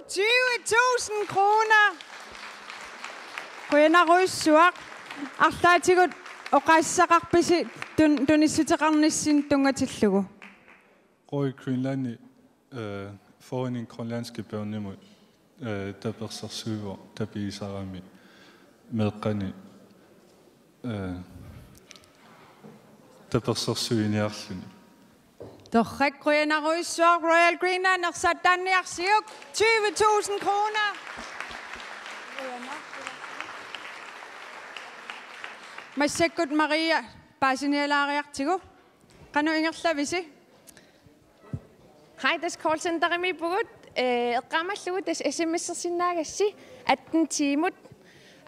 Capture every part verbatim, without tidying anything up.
Tyve tusind kroner. Qujanarujussuaq. Arlaatigut oqaaseqarpisi tun-, tunissuteqarnissinni tunngatillugu? Royal Greenlandi, øh, Foreningen Grønlandske Børnehjemmet, øh, tapersersuivoq tapiisarami meeqqani, øh, tapersersuiniarluni. Torrak, qujanarujussuaq. Royal Greenland, ersaattaanniarsiuk tyve tusind kroner. Massakkut Maria paasinialaariartigu. Qanoq ingerlavisi? Hej, tassa callcenterimiippugut, øh, eqqaamallugu tassa S M S-ersinnaagassi atten tiimut.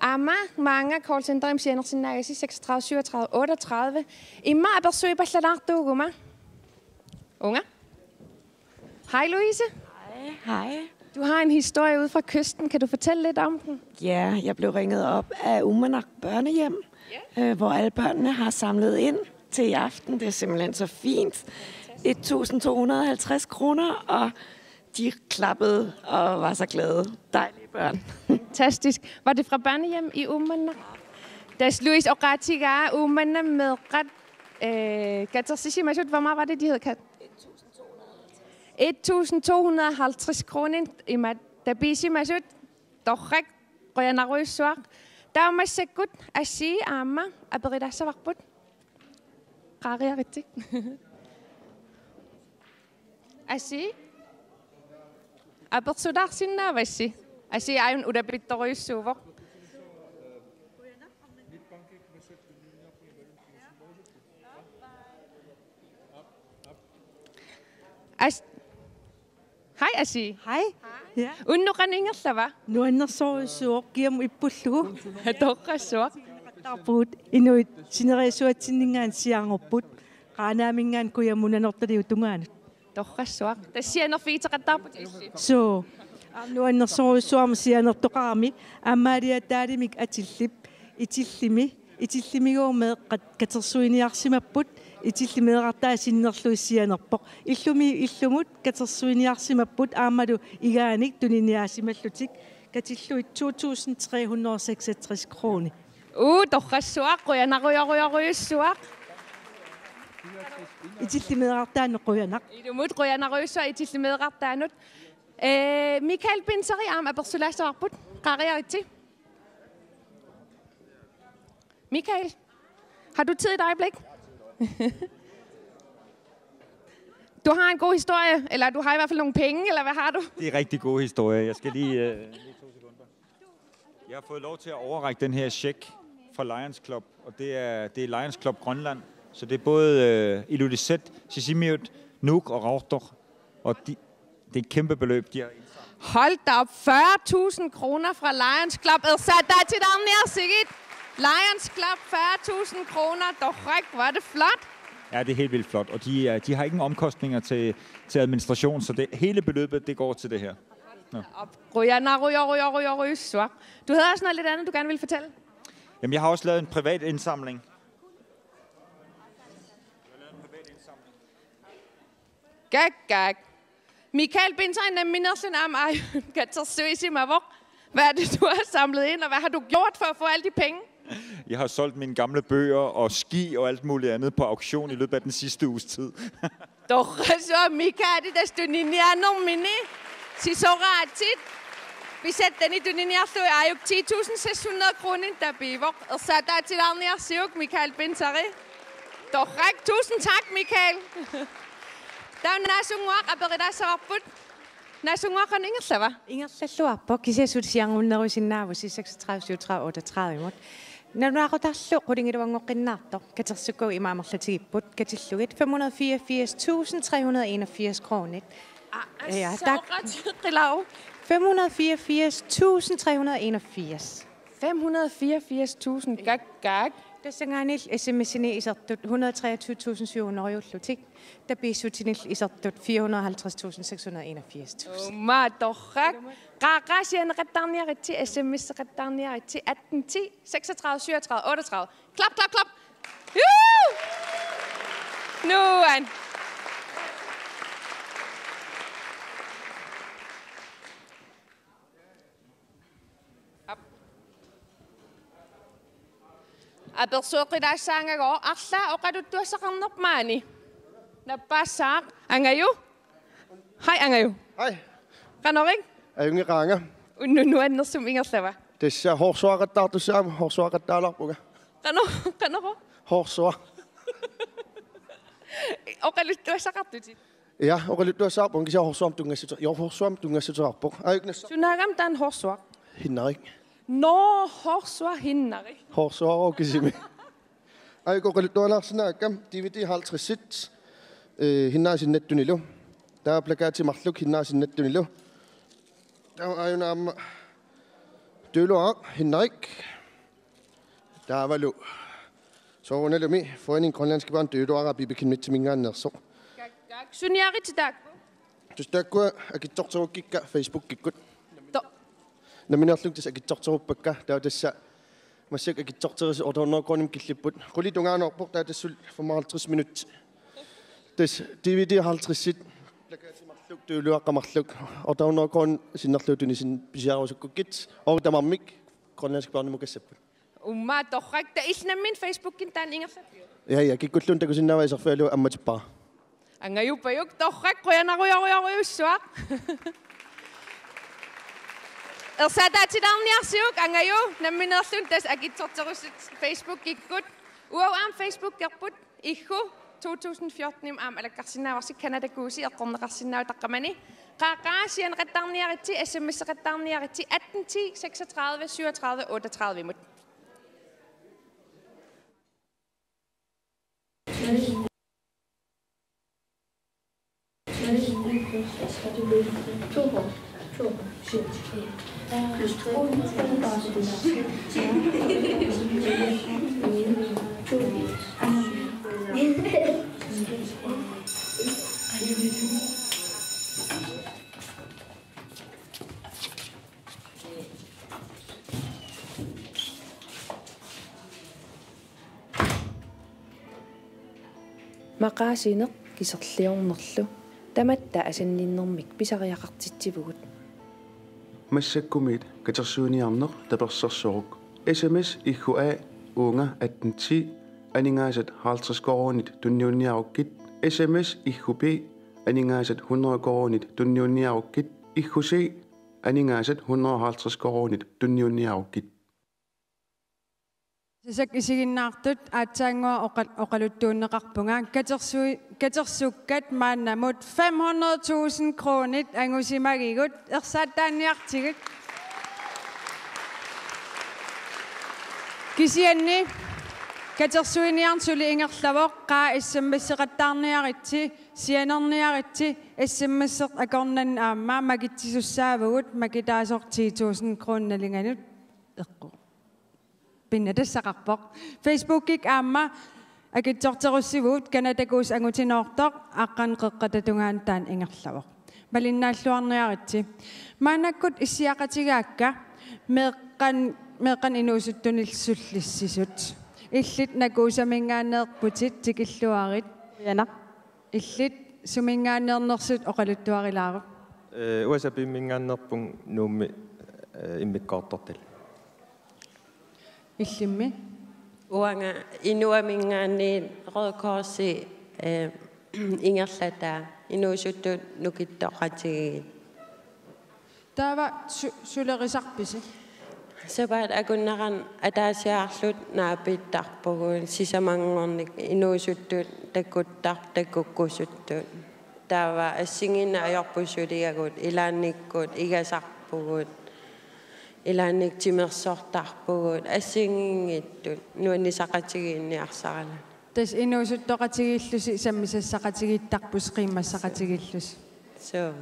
Aamma maanga callcenterimi sianersinnaagassi seksogtredive syvogtredive otteogtredive. Immaqa apersuipallalaartuuguma. Uunga. Hej, Louise. Hej. Hej. Du har en historie ude fra kysten. Kan du fortælle lidt om den? Ja, jeg blev ringet op af Uummannaq Børnehjem, ja, øh, hvor alle børnene har samlet ind til i aften. Det er simpelthen så fint. Et tusind to hundrede og halvtreds kroner, og de klappede og var så glade. Dejlige børn. Fantastisk. Var det fra børnehjem i Uummannaq? Tassa Louise oqaatigaa Uummannaq meeqqat, øh, katersisimasut, hvor meget var det, de hed? Ka-, et tusind to hundrede og halvtreds kroner, imaattoq tapiisimasut. Torrak, qujanarujussuaq. Taava massakkut Asii aamma aperilaassavarput. Qaariaritsi. Asii? Apersulaarsinnaavassi? Asii aajuna ulapittorujussuuvoq. As-, hej, Asii. Hej. Ja. Unnuq qanoq ingerlava? Nuannersorujussuuvoq, kiamut ippullugu. Torrassuaq. Taarpugut inuit sineriatsuatsinninngaanniit sianerput. Qaanaaminngaanniit kujamut Nanortaliup tungaanut. Torrassuaq. Tassa sianerfigiteqattaarput illit. Suu. Aamma nuannersorujussuarmik sianertoqarami, aamma aaliataalimik Atillip, Itillimi, Itillimigooq meeqqat katersuiniarsimapput, Itillit meerartaat sinnerlugit sianerpoq. Illumi illumut katersuiniarsimapput aammalu igaanik tuniniaasimallutik, katillugit to tusind tre hundrede og seksogtres kroner. Uu, torrassuaq, qujanarujorujorujussuaq. Itillit meerartaannut qujanaq. Ilumut qujanarujussuaq Itillit meerartaannut. Øh, Michael Binteri aamma apersulaassavarput. Qaariaritsi. Michael, har du tid et øjeblik? Du har en god historie, eller du har i hvert fald nogle penge, eller hvad har du? Det er rigtig gode historier. Jeg skal lige, øh, lige to sekunder. Jeg har fået lov til at overrække den her check fra Lions Club, og det er, det er Lions Club Grønland. Så det er både, øh, Ilulissat, Sisimiut, Nuuk og Qaqortoq. Og de, det er et kæmpe beløb, de har indsamlet. Hold da op, fyrre tusind kroner fra Lions Club. Ersaattaatilaarniarsigit. Lions Club, fyrre tusind kroner. Torrak, hvor er det flot. Ja, det er helt vildt flot. Og de, er, de har ikke en omkostninger til, til administration, så det, hele beløbet, det går til det her. Nå. Op. Qujanarujorujorujussuaq. Du havde også noget lidt andet, du gerne ville fortælle. Jamen, jeg har også lavet en privat indsamling. Gak, gak. Michael Binteri nammineerluni aamma aajuna katersuisimavoq. Hvad er det, du har samlet ind, og hvad har du gjort for at få alle de penge? Jeg har solgt mine gamle bøger og ski og alt muligt andet på auktion i løbet af den sidste uges tid. Torrassuaq, Michael, tassa tuniniaanermini. Sisoraatit. Pisattani tuniniarlugit aajuku ti tusind seks hundrede kroner tapiivoq. Ersaattaatilaarniarsiuk, Michael Binteri. Torrak, tusind tak, Michael. Taava Naasunnguaq aperilaassavarput. Naasunnguaq, qanoq ingerlava? Ingerlalluarpoq, kisianni suli sianernerusinnaavusi seksogtredive syvogtredive otteogtredive-mut. Nalunaaqutaq qulingiluanngoqqinnaartoq, katersukkagut ima amerlatigipput, katillugit fem hundrede fireogfirs tusind tre hundrede enogfirs kroner. Aa, ja, tak. Soqatiqqilau. Fem hundrede fireogfirs tusind tre hundrede enogfirs. Fem hundrede fireogfirs tusind, gak, gak. Tassanngaanniit S M S-ini isertut hundrede treogtyve tusind syv hundrede-ullutik. Tapiissutinillu isertut fire hundrede halvtreds tusind seks hundrede enogfirs tusind. Uummaa, torrak. Qaaqqusianeqattaarniaritsi, S M S-eqattaarniaritsi, atten ti, seksogtredive syvogtredive otteogtredive. Klap, klap, klap. Juu! Nuan. Apersueqqilaassaangagooq, arlaat oqaluttuassaqarneq maani. Nappaassaaq. Angaju. Hej, Angaju. Hej. Qanoq? Ajunngeqaanga. Unnuk nuannersumik ingerlava? Tassa horsuaqattaartussaammat horsuaqattaalaarpunga. Qanoq, qanoq? Horsua. Oqaluttuassaqartutit? Ja, oqaluttuassaqarpunga, kisianni horsuarmut tunngassuteqar-, jo, horsuarmut tunngassuteqarpoq. Ajunngeqaanga. Sunaagami taanna horsuaq? Hinnarik. Nå, horsuaq Hinnarik. Horsuaq kisimi. Ajuku oqaluttualaarsinnaagakka, D V D halvtreds, eh, Hinnarik sinnattunilu. Taava plakatit marluk Hinnarik sinnattunilu. Taava aajuna aamma tøjuluaraq Hinnarik. Taavalu soorunalumi Foreningen Grønlandske Børn tøjuluaraq Bibi Chemnitsiminngaanneersoq. Kak, kak. Suniaritsi taakku? Tassa taakkua akitsorterukkikka Facebookikkut. To. Nammineerlunga tassa akitsorteruppakka, taava tassa massakkut akitsorterisut otte hundrede kronimik killipput. Qulit tungaanoorput, taava tassa femoghalvtreds minut. Tassa D V D halvtreds. Plakatit marluk, tøjuluaqqat marluk, otte hundrede kroner sinnerlugu tunisin pisiarusukkukkit. Og tamarmik Grønlandske Børnimukassapput. Uummaa torrak. Taava illit nammineq Facebookikkut taanna ingerlappiuk? Ja, ja, kikkulluunniit takusinnaavara, iserfigalugu ammatippara. Angaju Pajuk, torrak, qujanarujorujorujussuaq. Ersaataatilaarniarsiuk Angaju, nammineerlunga tassa akitsorterussut Facebookikkut. Uagut aamma Facebookerput, Iggu to tusind fjorten aamma alakkarsinnaavarsi, Canada Goose eqqorneqarsinnaavoq taqqamani. Qaa, qaa, sianeqattaarniaritsi, S M S-eqattaarniaritsi, atten ti, seksogtredive, syvogtredive, otteogtredive-mut. Maqaasineq kiserliornerlu tamatta asanninnermik pisariaqartitsivugut. Massakkumiit katersuiniarneq tapersersoruk. S M S Iggu A uunga atten ti, aningaasat halvtreds koruunit tunniunniarukkit. S M S Iggu B, aningaasat hundrede koruunit tunniunniarukkit. Iggu C, aningaasat hundrede og halvtreds koruunit tunniunniarukkit. Sisakka isiginnaartut aatsaannguaq oqal-, oqaluttuunneqarpunga. Katersui-, katersukkat maannamut fem hundrede tusind kronit angusimagigut, ersaattaanniartigit. Kisianni katersuiniarneq suli ingerlavoq, qaa, S M S-eqattaarniaritsi, sianerniaritsi, S M S-eq akornanni aamma makitsisussaavugut, makitaasoq ti tusind kroner nalinganut eqqu. Pinnattassaqarpoq. Facebookikkut aamma akitsorterussivugut, Canada Goose angutinoortoq, aqqaneq-qeqqata tungaanut taanna ingerlavoq. Malinnaalluarniaritsi. Maannakkut issiaqatigaakka meeqqan-, meeqqanik inuusuttunillu sullissisut. Illit Nakuusaminngaanneerputit, tikilluarit. Qujanaq. Illit suminngaanneernersut oqaluttuarilaarutit? Ee, uanga Sapiimminngaanneerpunga, Nuummi, ee, immikkoortortalik. Illimmi? Uanga Inuaminngaanniit Røde Korsi, ee, ingerlataa, inuusuttut nukittoqatigiit. Taava su-, sulerisarpisi? Sapaatip akunnerani ataasiarluta naapittarpugut, sisamanngornikkut inuusuttut takuttar-, takukkusuttut. Taava assigiinneq ajorput suliagut, ilaannikkut igasarpugut, ilaannikkut timersortarpugut, assigiinngitsut nuannisaqatigiinniarsaraluta. Tassa inuusuttoqatigiillusi, sammisassaqatigiittarpusi, qiimmassaqatigiillusi. Suu.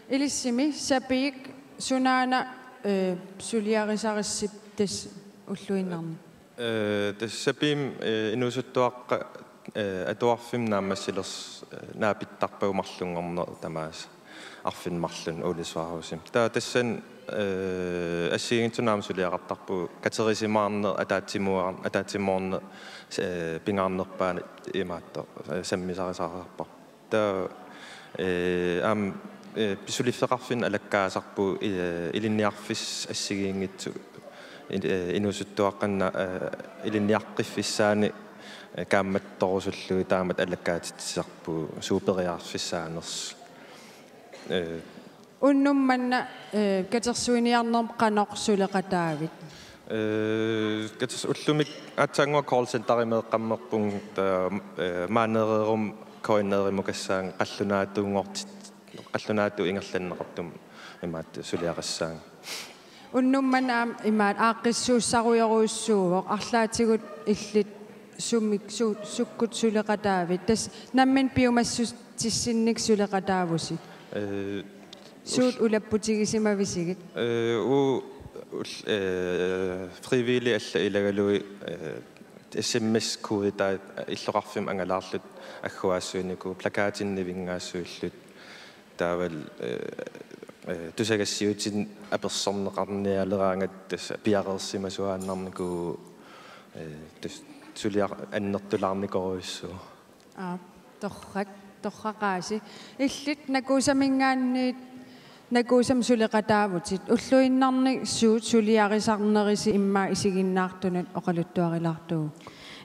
Ilissimi Sapiik sunaana, ee, suliarisarissippat tassa ulluinnarni? Ee, tassa Sapiimmi, ee, inuusuttuaqqat, ee, atuarfimmi naammassilers-, ee, naapittarpagut marlunngorneq tamaasa arfineq-marlunnik Ole Suarhusimi. Taava tassani, ee, assigiinngitsunik aamma suliaqartarpugut, katerisimaarneq, ataatsimuar-, ataatsimoorneq, ee, pingaarnerpaani imaattoq, ee, sammisarisarpara. Taava, ee, aamma Eh, suliffeqarfinni alakkaasarpugut, eh, ilinniarfissat assigiinngitsut, eh, inuusuttuaqqanna, eh, ilinniaqqiffissaani, eh, kaammattorusullugit taamatut alakkaatitsisarpugut suut periarfissaanersut. Eh, Unnuk manna, eh, katersuiniarnermi qanoq suleqataavit? Eh, katers-, ullumi aatsaannguaq callcenteri meeqqammerpunga, ta-, eh, maaneereeruma K N R-imukassaanga qallunaatuunngortit-, qallunaatut ingerlanneqartumik imaattoq suliarissaanga. Unnuk manna aamma imaattoq aaqqissuussarujorujussuuvoq, arlaatigut illit sumik su-, sukkut suleqataavit? Tassa nammineq piumassutissinnik suleqataavusi. Eh, Suut ulapputigisimavisigut? Eh, u-, ul-, eh, frivillige allat ilagalugit, eh, S M S-koodi taava illoqarfimmut angalaarluta agguaassuunikuuvugut, plakatinnik nivinngaassuilluta. Taavalu, eh, eh, tusagassiuutinut apersorneqarnialeraangatta tassa piareersimasuaannarnikuuvugut, eh, tassa suliaq annertulaarnikorujussuuvoq. Aap, torrak, torraqaasi. Illit Nakuusaminngaanniit, Nakuusamut suleqataavutit. Ulluinnarni suut suliarisarnerisi immaqa isiginnaartunut oqaluttuarilaartugut.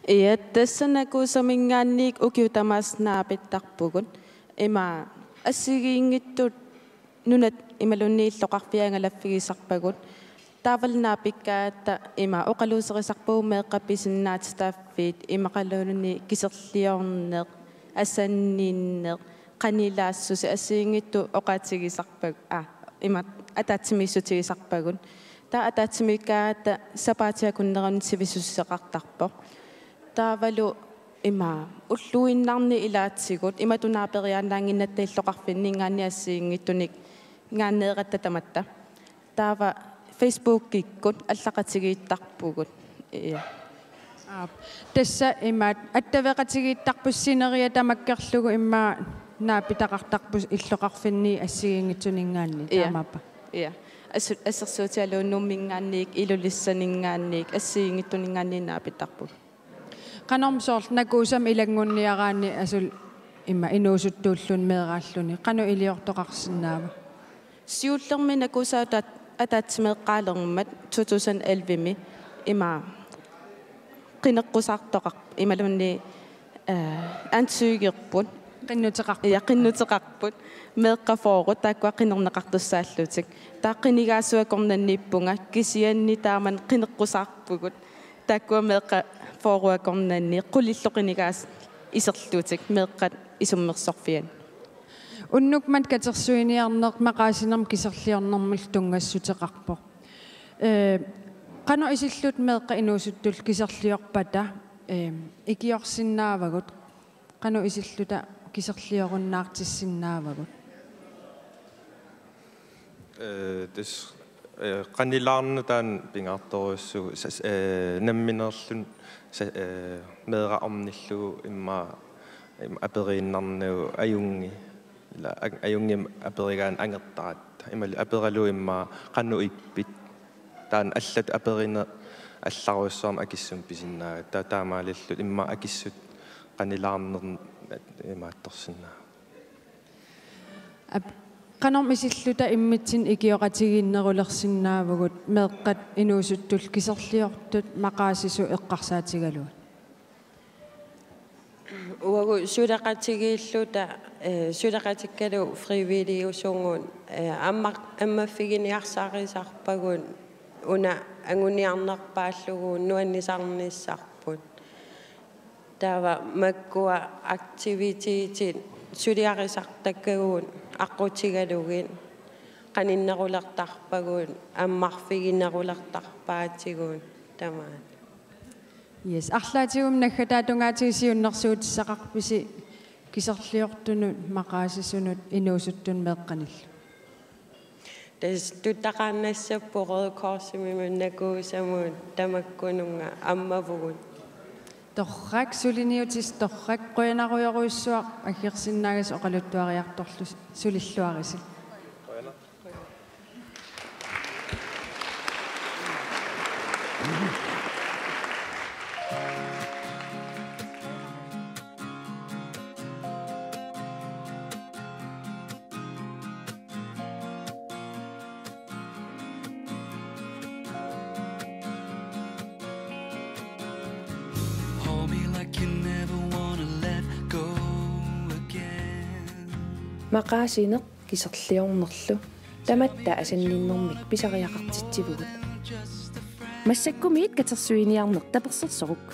Ia, tassa Nakuusaminngaanniit ukiut tamaasa naapittarpugut. Ima assigiinngitsut nunat imaluunniit illoqarfiit angalaffigisarpagut. Taavalu naapikkaangatta ima oqaluuserisarpugut meeqqat pisinnaatitaaffii imaluunniit kiserliorneq, asanninneq, qanilaassuseq assigiinngitsut oqaatigisarpag-, aa, ima ataatsimiissutigisarpagut. Taava ataatsimiikkaangatta sapaatip akunneranut sivisussuseqartarpoq. Taavalu ima ulluinnarni ilaatigut imatut naaperiaannaannginnatta illoqarfinninngaanniit assigiinngitsunik ngaanneeratta tamatta. Taava Facebookikkut allaqatigiittarpugut. Ia. Aap. Tassa imaattoq attaveqatigiittarpusi sineriak tamakkerlugu immaqa naapitaqartarpusi illoqarfinni assigiinngitsuninngaanniit. Ia. Taamaappa? Ia. Assu-, assersuutigalugu Nuumminngaanniit, Ilulissaninngaanniit, assigiinngitsuninngaanniit naapittarpugut. Qanormi soorlu Nakuusami ilanngunniaraanni asuli ima inuusuttuulluni meeraalluni, qanoq iliortoqarsinnaava? Siullermik Nakuusa ata-, ataatsimeeqqaalermat to tusind elleve-mi ima qineqqusaartoqar-, imaluunniit, eh, ansøgerput. Qinnuteqarput. Ia, qinnuteqarput. Meeqqat fyrre taakkua qinerneqartussaallutik. Taava qinigaasut akornanniippunga, kisianni taamani qineqqusaarpugut. Taakkua meeqqat fyrre akornanni qulillu qinigaasut iserlutik meeqqat isummersorfianni. Unnuk manna katersuiniarneq maqaasinermut kiserliornermullu tunngassuteqarpoq. Ee, qanoq isilluta meeqqat inuusuttullu kiserliorpata, ee, ikiorsinnaavagut? Qanoq isilluta kiserliorunnaartissinnaavagut? Ee, tassa, ee, qanilaarneq taanna pingaartorujussuuvoq, sas-, ee, nammineerluni sa-, ee, meeraq ornillugu immaqa, immaqa aperiinnarnagu ajunngilaq, a-, ajunngimmat aperigaanni angertaratta. Imaluunniit aperalugu immaqa qanoq ippit. Taanna allatut aperineq allarujussuarmik akissummik pisinnaavatit. Taava taamaalilluta immaqa akissut qanilaarneq imaattorsinnaavoq. Aap, qanormi isilluta immitsinnut ikioqatigiinnerulersinnaavugut meeqqat inuusuttullu kiserliortut maqaasisut eqqarsaatigalugit? Uagut suleqatigiilluta, eh, suleqatikkalu frivilliusugut, eh, amma-, ammaffiginiarsarisarpagut, una anguniarnerpaallugu nuannisarnissarput. Taava makkua aktivitetit suliarisartakkagut aqqutigalugit qaninnerulertarpagut, ammarfiginerulertarpaatigut tamaat. Yes, arlaatigummi naggataata tungaatigut siunnersuutissaqarpisi kiserliortunut, maqaasisunut, inuusuttunut meeqqanillu? Tassa tuttaqaannassapput Røde Korsimi Nakuusamut tamakkununnga ammavugut. Torrak, suliniutit torrak, qujanarujorujussuaq aggersinnaagassi oqaluttuariartorlusi, sulilluarisi. Maqaasineq kiserliornerlu tamatta asanninnermik pisariaqartitsivugut. Massakkumiit katersuiniarneq tapersersoruk.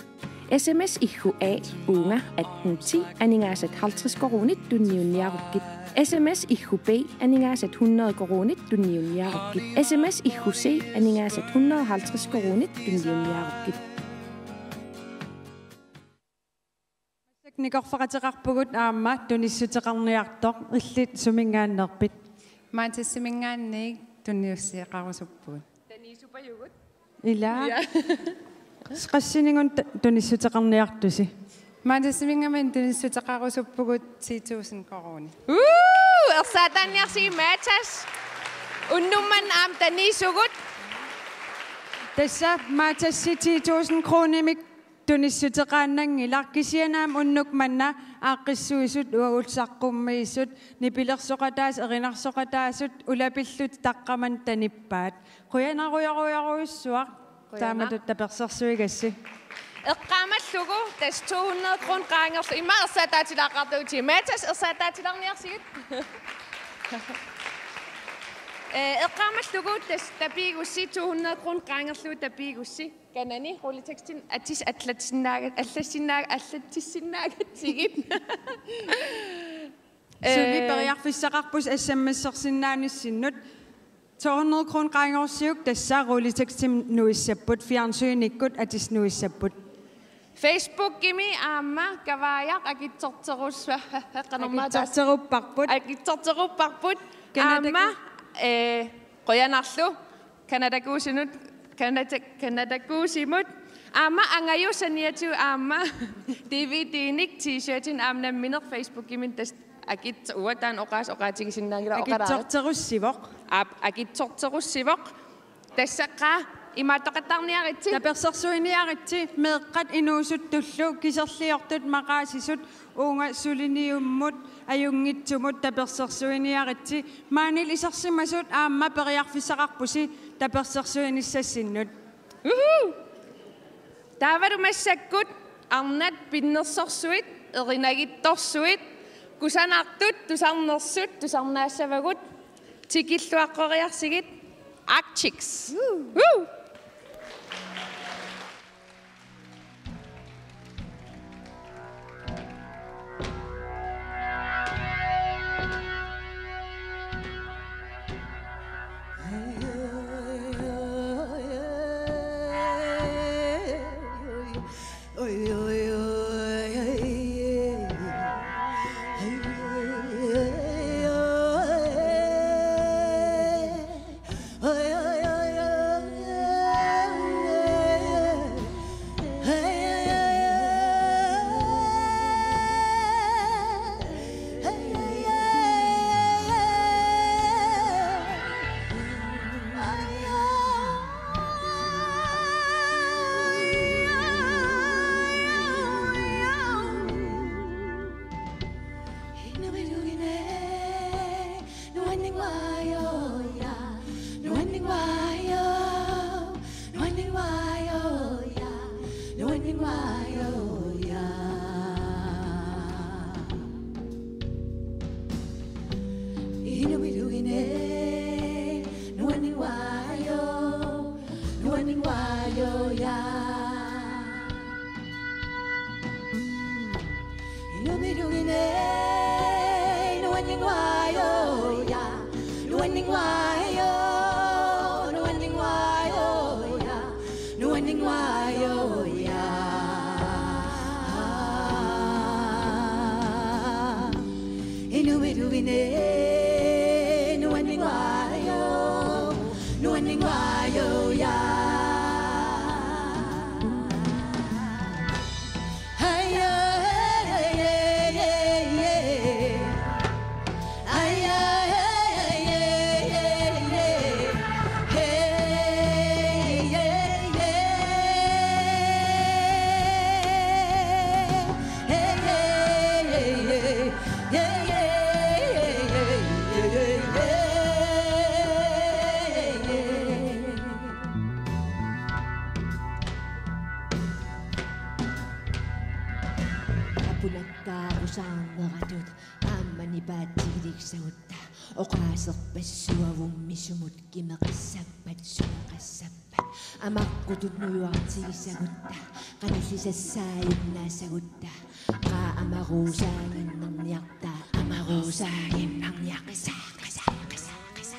S M S I H A uunga atten ti aningaasat halvtreds koruunit tunniunniarukkit. S M S I H B aningaasat hundrede koruunit tunniunniarukkit. S M S I H C aningaasat hundrede halvtreds koruunit tunniunniarukkit. Nikorfaqateqarpugut aamma tunissuteqarniartoq, illit suminngaanneerpit? Matasiminngaanniit tunissiaqarusuppugut. Taniisupajugut. Ila. Ja. Qassininnga ta-, tunissuteqarniartusi? Matasiminngaanniit tunissuteqarusuppugut ti tusind koruunit. Uu, ersaataanniarsigit Matas. Unnuk manna aamma taniisugut. Tassa Matassi ti tusind koruunimik tunissuteqaannanngilaq, kisianni aamma unnuk manna aaqqissuisut, uagut saqqummiisut, nipilersoqataasut, erinarsoqataasut ulapillutik taqqamani tanippaat. Qujanarujorujorujussuaq. Qujanaq. Taamatut tapersersuigassi. Eqqaamallugu tassa to hundrede kroner qaangerlugu. Immaqa ersaataatilaartugut, Matas, ersaataatilaarniarsigit. Eh, eqqaamallugu tassa tapiigussi, to hundrede kroner qaangerlugu tapiigussi. Kanani rulletekstinik atis-, allassinnaaga-, allassinnaaga-, allassinnaagatsigit. Suli, eh, periarfissaqarpusi S M S-ersinnaanissinnut. To hundrede kroner qaangerussiuk tassa rulletekstimik nuissapput, fjernsynikkut atisat nuissapput. Facebookimi aamma Kavaajaq akitsorterus-, qanormaa taas-, akitsorterupparput. Akitsorterupparput. Canada-, aamma, eh, qujanarlu. Canadakuusinut, Canada-, Canadakuusimut. Aamma Angaju saniatigut aamma D V D-nik, T-shirtinik aamma nammineq Facebookimi tassa akit-, uanga taanna oqaas-, oqaatigisinnaanngilaq oqalaaruk. Akitsorterussivoq. Aap, akitsorterussivoq. Tassa qaa, imaattoqattaarniaritsi. Tapersersuiniaritsi, meeqqat inuusuttullu, kiserliortut, maqaasisut, uunga suliniummut ajunngitsumut tapersersuiniaritsi. Maanilu isersimasut aamma periarfissaqarpusi tapersersuinissassinnut. Uhu! Taavalu massakkut arnat pinnersorsuit, erinagittorsuit, kusanartut, tusarnersut, tusarnaassavagut, tikilluaqqoriarsigit, Arctics. Woo! Woo! Apulattaarusaarneratut aamma nipaatsigilik Sagutta oqaaserpassuavummi sumut kimeqassappat sumeqassappat amaqqutut nujuartigisagutta qanillisassaaginnaassagutta qaa amaruusaaginnarniarta amaruusaaginnarniarta qisa qisa qisa qisa.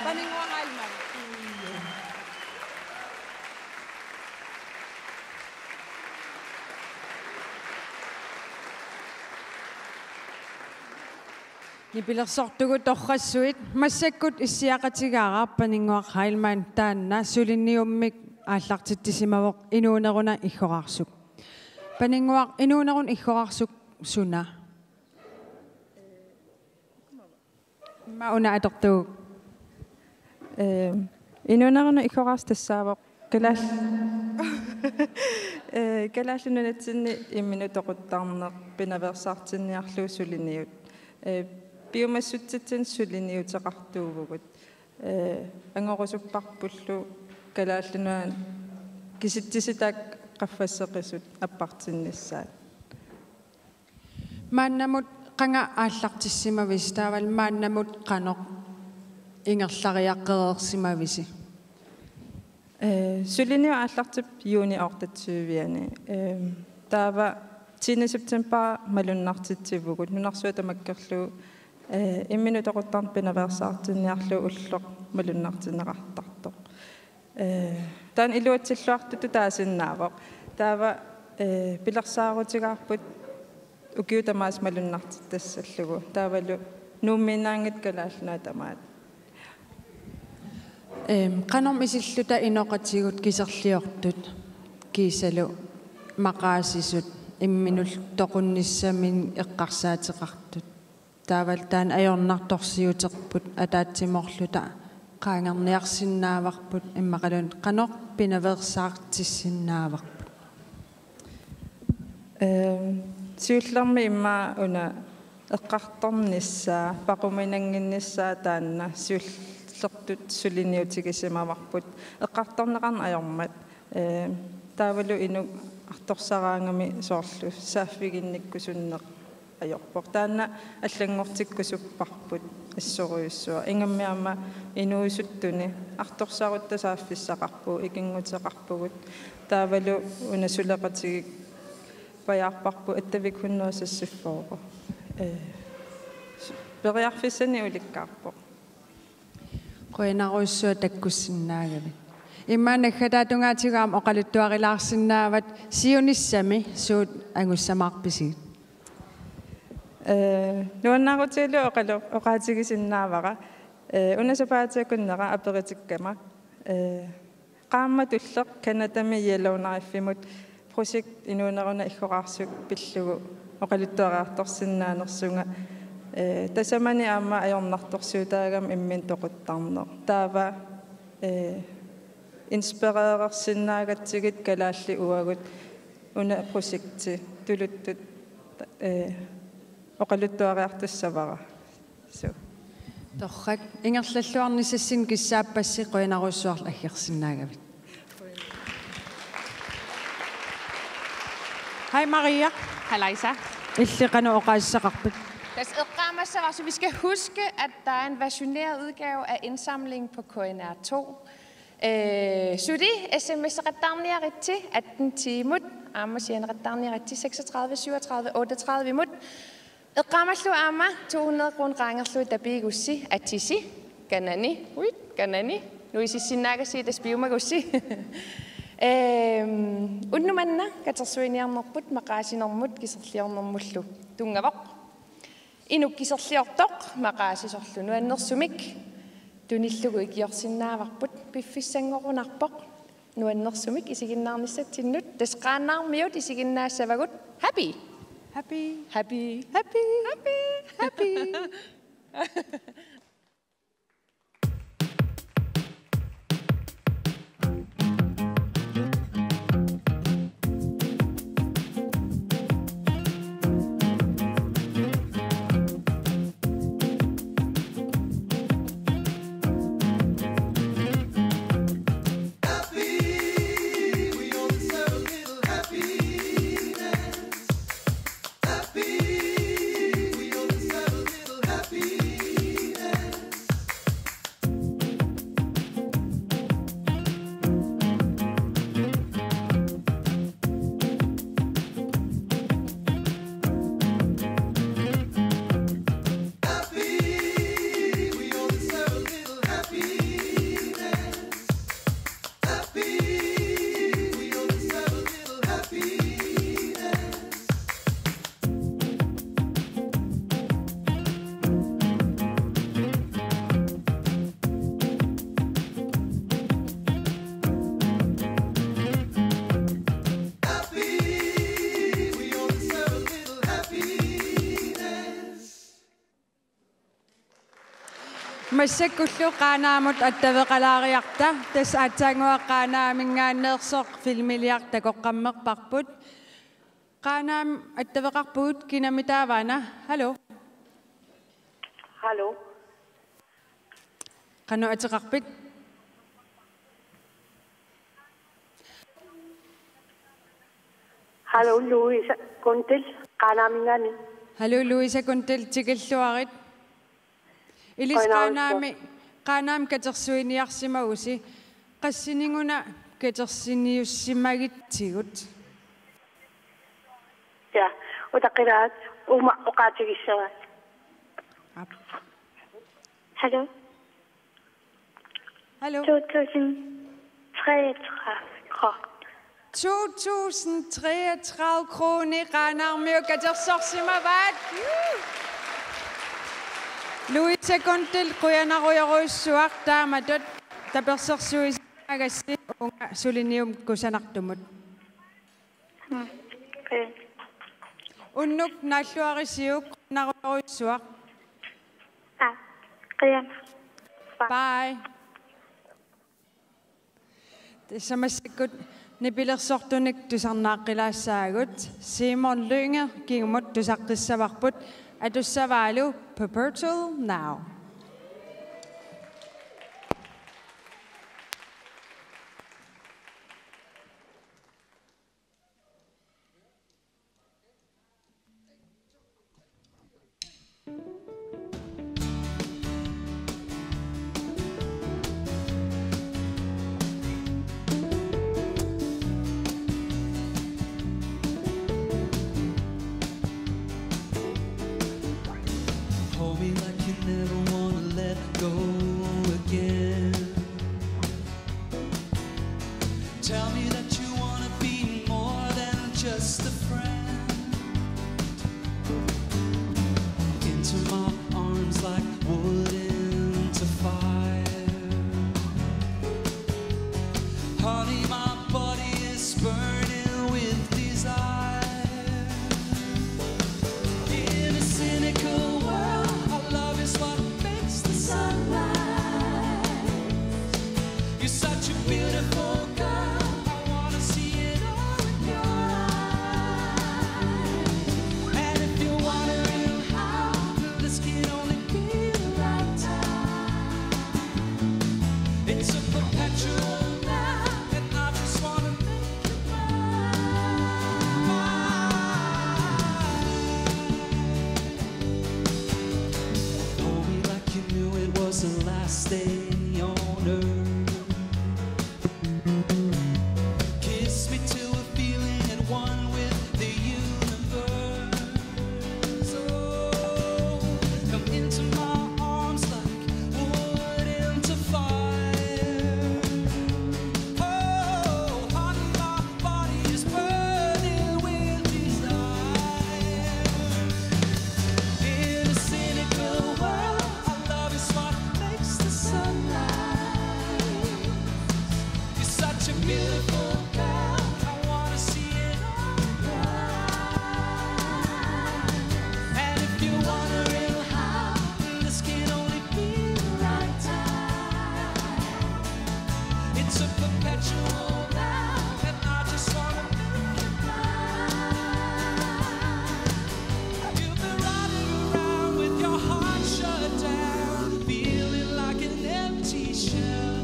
Paninnguaq Heilmann. Nipilersortugut torrassuit, massakkut issiaqatigaara Paninnguaq Heilmann taanna suliniummik aallartitsisimavoq Inuuneruna Iggoraarsup. Paninnguaq, Inuuneruna Iggoraarsup suna? Immaqa una atortuuk. Ee, Inuuneruna Iggoraarsup tassaavoq kalaal-, ee, Kalaallit Nunatsinni imminut toquttarneq pinaveersaartinniarlugu suliniut. Ee, piumassutsitsinnut suliniuteqartuuvugut. Ee, angorusupparpullu Kalaallit Nunaat kisitsisitaat qaffasseqisut appartinnissaat. Maannamut qanga aallartissimavisi, taavalu maannamut qanoq ingerlariaqereersimavisi? Ee, suliniut aallartippoq juuni otteogtyve-ani. Ee, taava tiende september malunnartitsivugut. Nunarsuaq tamakkerlugu, ee, imminut toquttarneq pinaveersaartinniarlugu ulloq malunnartinneqartartoq. Ee, taanna iluatsilluartutut taasinnaavoq. Taava, ee, pilersaarutigaarput ukiut tamaasa malunnartittassallugu. Taavalu Nuummiinnaanngitsoq Kalaallit Nunaat tamaat. Eem, qanormi isilluta inoqatigut kiserliortut, kiisalu maqaasisut, imminullu toqunnissaminnik eqqarsaateqartut. Taavalu taanna ajornartorsiuterput, ataatsimoorluta qaangerniarsinnaavarput immaqaluunniit qanoq pinaveersaartissinnaavarput? Ehm, siullermik immaqa una eqqartornissaa, paquminannginnissaa taanna siullertut suliniutigisimavarput. Eqqartorneqarneq ajormat. Ee, taavalu inuk artorsaraangami soorlu saaffiginnikkusunneq ajorpoq. Taanna allanngortikkusupparput assorujussuaq. Ingammik aamma inuusuttuni artorsarutta saaffissaqarpugut, ikinnguteqarpugut. Taavalu una suleqatigiippajaarparput Attavikkut hundrede seksogfyrre. Ee, periarfissanik ulikkaarpoq. Qujanarujussuaq takkussinnaagavit. Immaqa naggataata tungaatigut aamma oqaluttuarilaarsinnaavat siunissami suut angussamaarpisigit. Ee, nuannaarutigalugu oqalu-, oqaatigisinnaavara. Ee, una sapaatip akunnera aperitikkama. Ee, qaammatip tulleq Canadami Yellowknife-imut projekt Inuuneruna Iggoraarsup pillugu oqaluttuariartorsinnaanersunga, ee, tasamani aamma ajornartorsiutaagami imminut toquttarneq. Taava, ee, inspirerersinnaagatsigit kalaallit uagut una projekti tuluttut, ee, oqaluttuariartussavara. Suu. Torrak, ingerlalluarnissassinnut kissaappassi, qujanarujussuaq aggersinnaagavit. Hej Maria. Hej Leisa. Illit qanoq oqaasissaqarpit? Tassa eqqaamassavara, så vi skal huske, at der er en versioneret udgave af indsamlingen på K N R to. Øh, suli S M S-eqattaarniaritsi atten ti-mut, aamma sianeqattaarniaritsi seksogtredive syvogtredive otteogtredive-mut. Eqqaamallugu aamma to hundrede kroner qaangerlugu tapiigussi, atisi, kanani, uit, kanani, nuisissinnaagassi tassa piumagussi. Ehm, unnuk manna katersuiniarnerput maqaasinermut kiserliornermullu tunngavoq. Inuk kiserliortoq maqaasi sorlu nuannersumik tunillugu ikiorsinnaavarput, piffissanngorunarpoq nuannersumik isiginnaarnissatsinnut. Tassa Qaanaarmiut isiginnaassavagut. Happy. Happy. Happy. Happy. Happy. Happy. Massakkullu Qaanaamut attaveqalaariarta, tassa aatsaannguaq Qaanaaminngaanneersoq filmiliartoq takoqqammerparput. Qaanaamut attaveqarpugut, kinami taavaana? Hallo? Hallo? Qanoq ateqarpit? Hallo, Louise Kundel, Qaanaaminngaanniit. Hallo, Louise Kundel, tikilluarit. Ilissi Qaanaami, Qaanaami katersuiniarsimagusi, qassinik-una katersiniussimagitsigut? Ja, utaqqilaat, uuma oqaatigissavaat. Aap. Hallo? Hallo? To tusind treogtredive kroner. To tusind treogtredive kroner Qaanaarmiut katersorsimavaat. Louise Kundel, qujanarujorujussuaq, taamatut tapersersuisimagassi uunga suliniutit kusanartumut. Mm, okay. Unnuk naalluarisiuk, qujanarujorujussuaq. Aa, qujanaq. Bye. Bye. Tassa massakkut nipilersortunik tusarnaaqqilaassaagut. Simon Lynge kingumut tusaqqissavarput, atussavaalu Perpetual Now. Hold me like you never wanna let go again. Tell me that you wanna be more than just a friend. Into my arms like wood into fire. Honey, my body is burning with desire. In a cynical world, our love is what makes the sun rise. You're such a beautiful girl, I wanna see it all in your eyes. And if you want a real Last day on earth. Kiss me till we're feeling at one with the universe. Oh, come into my arms like wood into fire. Oh, heart and my body is burning with desire. In a cynical world, our love is what makes the sunlight. You're such a beautiful girl, I wanna see it all again. And if you're wondering how, this can only be the right time. It's a perpetual vow, and I just wanna make it mine. You've been running around with your heart shut down, feeling like an empty shell.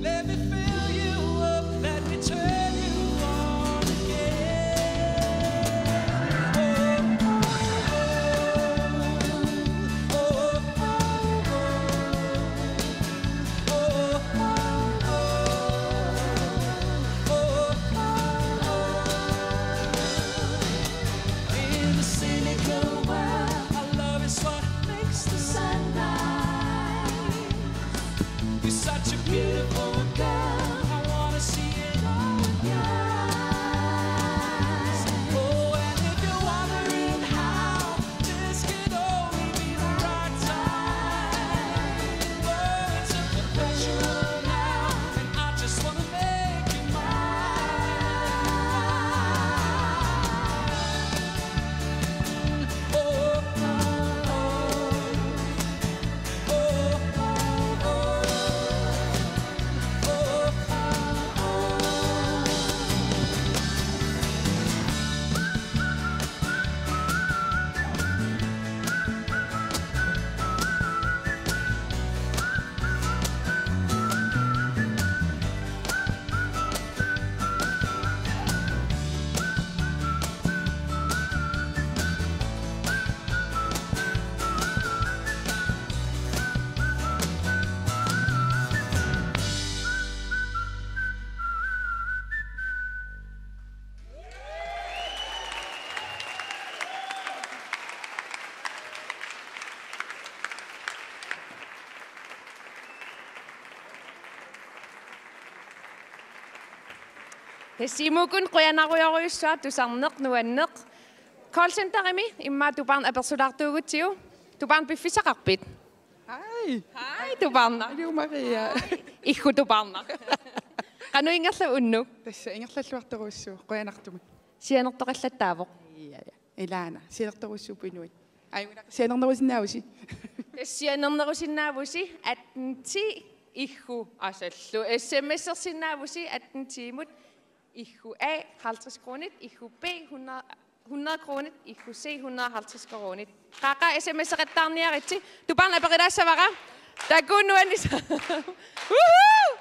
Let me fill you up, let me turn you on again. Oh, oh, oh, oh, oh. In a cynical world, our love is what makes the sunlight. You're such a beautiful girl, I wanna see it all again. Oh, and if you're wondering how, this can only be the right time. Oh, it's a perpetual now, and I just wanna make you mine. Oh, oh, oh. Tassa Siumukkut qujanarujorujussuaq, tusarneq nuanneq. Callcenterimi immaqa Tupaarnaq apersulaartuugutsigu. Tupaarnaq, piffissaqarpit? Hej. Hej, Tupaarnaq. Hej, Maria. Hej. Iggut, Tupaarnaq. Qanoq ingerlavoq unnuk? Tassa ingerlalluartorujussuuvoq, qujanartumik. Sianertoqallattaavoq. Ja, ja. Ilaana, sianertorujussuupput inuit. Ajunngilaq, sianernerusinnaavusi. Tassa sianernerusinnaavusi atten ti, iggut asallu. S M S-ersinnaavusi atten ti-mut. Iggut A halvtreds koruunit, iggut B hundrede, hundrede koruunit, iggut C hundrede og halvtreds koruunit. Qaaqqat S M S-eqattaarniaritsi, Tupaarnaq aperilaassavara. Takuuk, nuannisaq. Woohoo!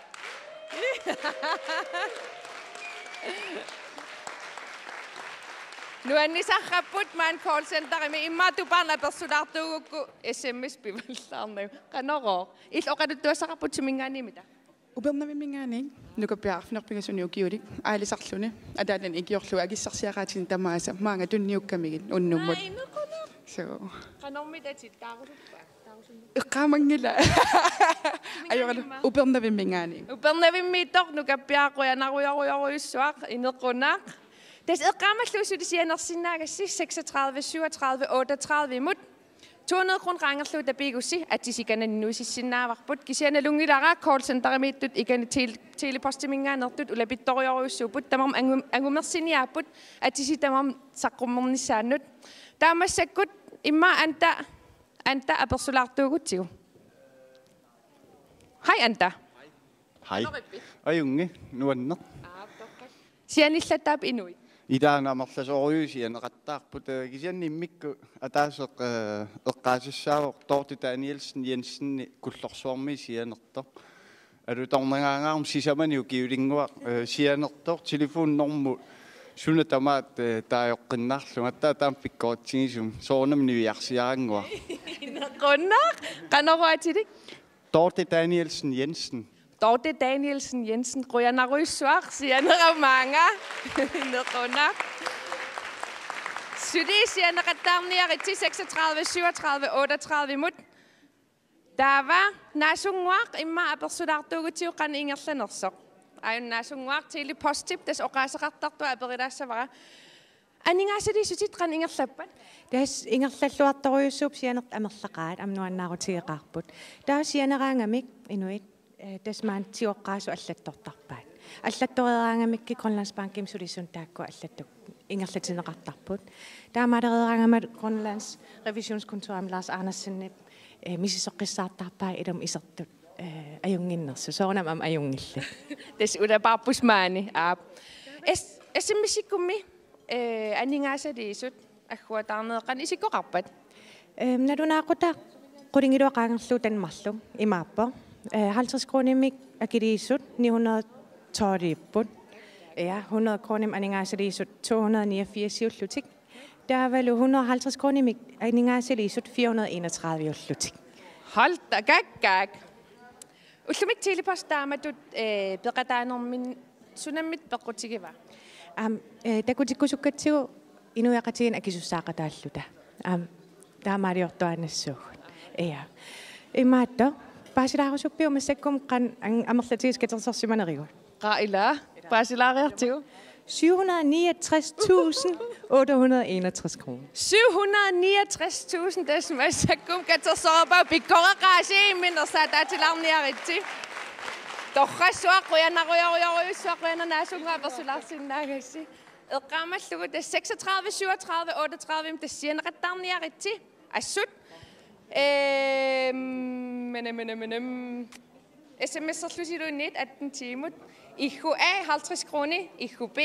Nuannisarput maani callcenterimi, immaqa Tupaarnaq apersulaartuugukku S M S pivallaarnagu. Qanorooq? Illit oqaluttuassaqarputit suminngaanniit, mida? Upernavimminngaanniit, nukappiaraq arfineq-pingasunut ukiulik, aalisarluni, ataatani ikiorlugu akissarsiaqaatini tamaasa, maanga tunniukkamigit unnummut. Aa, inequnaq. So. Qanormitatit taarusuppa? Taarusummi. Eqqaamanngilaq. Ajorlu, Upernavimminngaanniit. Upernavimmiittoq, nukappiaraq qujanarujorujorujussuaq, inequnaq. Tassa eqqaamallugu suli sianersinnaagassi, seksogtredive syvogtredive otteogtredive-mut. To hundrede kroner qaangerlugu tapiigussi atisi ikanani nuisissinnaavarput. Kisianni nalunngilara callcenterimiittut ikani tel-, telepostiminngaanneersut ulapittorujorujussuupput. Tamarmik angu-, angumersiniaapput atisi tamarmik saqqummernissaannut. Taava massakkut immaqa Anda, Anda apersulaartuugutsigu. Hej, Anda. Hej. Qanoq ippit? Ajunngi, nuanneq. Aap, toqqaannaq. Sianillattaap inuit? Ilaana amerlasoorujussuaq sianeqattaarput, eh, kisianni immikkut ataaseq, eh, eqqaasassaavoq Dorthe Danielsen Jensen Kullorsuarmi sianertoq. Alutornagaangaarmi sisamanik ukiulinnguaq, eh, sianertoq, telefonnormu suna tamaat, eh, taajoqqinnaarlunga, aatsaat taama pikkoritsigisumik, soorunami niviarsiarannguaq. Inequnaq, qanoruatilik? Dorte Danielsen Jensen. Dorte Danielsen Jensen, qujanarujussuaq, sianera maanga. Nequna. Suli sianeqattaarniaritsi seksogtredive syvogtredive otteogtredive-mut. Taava Naasunguaq immaqa apersulaartuugutsigu qanoq ingerlanersoq. Aajuna Naasunguaq, Tele-Postip tassa oqaaseqartartoq aperilaassavara. Aningaasaliissutit qanoq ingerlappat? Tassa ingerlalluartorujussuupput, sianertut amerlaqaat, aamma nuannaarutigeqaarput. Taava sianeraangamik inuit, eh, tassa maani tigoqqaasut allattortarpaat. Allattoreeraangamikkit Grønlandsbankimi sulisut taakku allattu ingerlatinneqartarput. Taamaalereeraangama Grønlands Revisionskontorimi Lars Andersenip, eh, misissoqqissaartarpai ilumut isertut, eh, ajunnginnersut. Soorunami aamma ajunngillat. Tassa ulapaarput maani. Aap. Es-, S M S-ikkummi, eh, aningaasaliisut agguataarnerat qanoq isikkoqarpat? Ehm, nalunaaqutaq qulingiluat qaangerlugu taanna marluk imaappoq. Eh, halvtreds kronimik akiliisut ni hundrede tolv-iupput. Ja, hundrede kronimik aningaasaliisut to hundrede niogfirs-iullutik. Taavalu hundrede halvtreds kronimik aningaasaliisut fire hundrede enogtredive-iullutik. Hold da gak, gak. Ullumi Tele-Post taamatut, eh, peqataanermini sunammita pequtigiva? Aamma, eh, takutikkusukkatsigu inuiaqatigiinni akisussaaqataalluta. Aamma, taamaaliortuaannassuugut. Ja. Imaattoq, paasilaarusuppiuk massakkut qanoq an-, amerlatigisut katersorsimanerigut? Qaa ilaa, paasilaariartigu. Syv hundrede niogtres tusind otte hundrede enogtres kroner. Syv hundrede niogtres tusind, tassa massakkut katersorpaa, pikkoreqaasi, imminut nersaataatilaarniaritsi. Torrassuaq, qujanarujorujorujussuaq, qujanaq Naasunguaq apersulaarsinnaagassi. Eqqaamallugu tassa seksogtredive syvogtredive otteogtredive, tassa sianeqattaarniaritsi. Assut. Ehm, menem, menem, menem. S M S-erlusiluunniit atten tiimut. Iggu A halvtreds kroner, Iggu B